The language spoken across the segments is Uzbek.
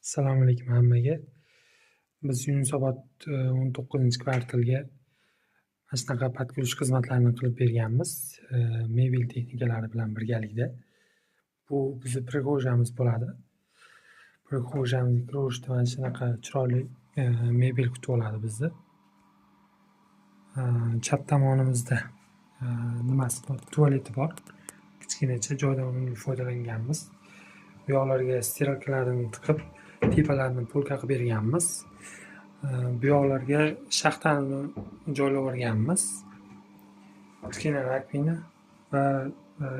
Assalomu alaykum hammaga. Biz Yunusobod 19-kvartalga mana shunaqa podключ xizmatlarini qilib berganmiz, mebel texnikalari bilan birgalikda. Bu bizni prixojamiz bo'ladi. Prixojamizga kiraverishda mana shunaqa chiroyli mebel kutib oladi bizni. Chap tomonimizda nimasi bor? Tualeti bor. Kichkinacha joydan unumli foydalanganmiz. Bu yoqlarga stiralkalarini tiqib, tepalarini polka qilib berganmiz. Bu yoqlarga shaxtani joylab yuborganmiz. Kichkina rakvina va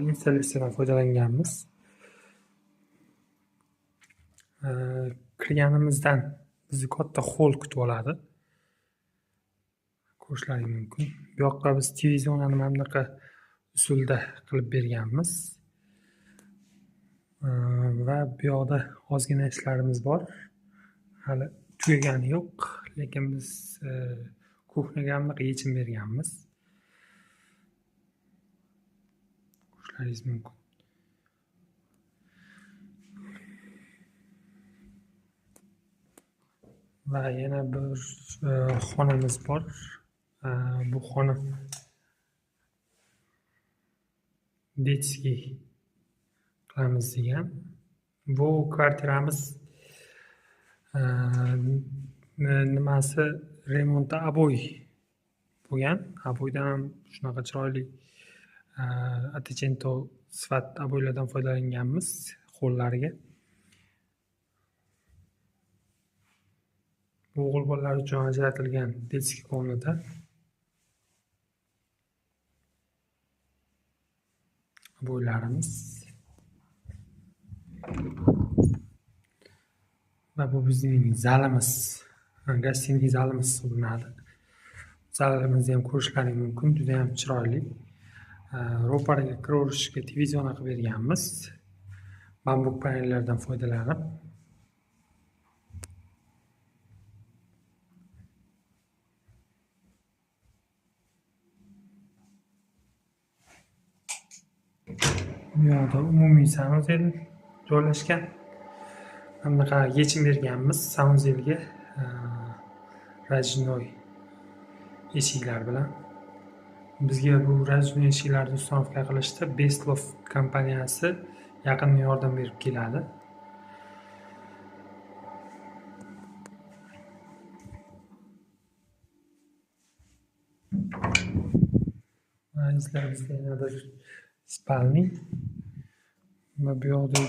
installyatsiyadan foydalanganmiz. Kirganimizdan bizni katta xoll kutib oladi. Ko'rishlaring mumkin. Bu yoqqa biz TV zonani mana bunaqa usulda qilib berganmiz. Va bu yoqda ozgina ishlarimiz bor. Hali tugagani yo'q, lekin biz kuxnyaga ham bunaqa yechim berganmiz. Ko'rishlaringiz mumkin. Va yana bir xonamiz bor. Bu xona detskiy qilamiz degan. Bu kvartiramiz nimasi remonti oboy bo'lgan. Oboydan ham shunaqa chiroyli Attecento sifat oboylardan foydalanganmiz xollariga. Bu o'g'il bolalar uchun ajratilgan detskiy komnata. Oboylarimiz. Va bu bizning zalimiz, gostinniy zalimiz hisoblanadi. Zalimizni ham ko'rishlaring mumkin, juda ham chiroyli. Ro'paraga kiraverishga TV zona qilib berganmiz. Bambuk panellardan foydalanib. Bu yoqda umumiy sanuzel joylashgan. Mana bunaqa yechim berganmiz sanuzelga, rajnoy eshiklar bilan. Bizga bu rajnoy eshiklarni ustanovka qilishda Bestloft kompaniyasi yaqindan yordam berib keladi. Azizlar, bizda yana bir spalni va bu yoqda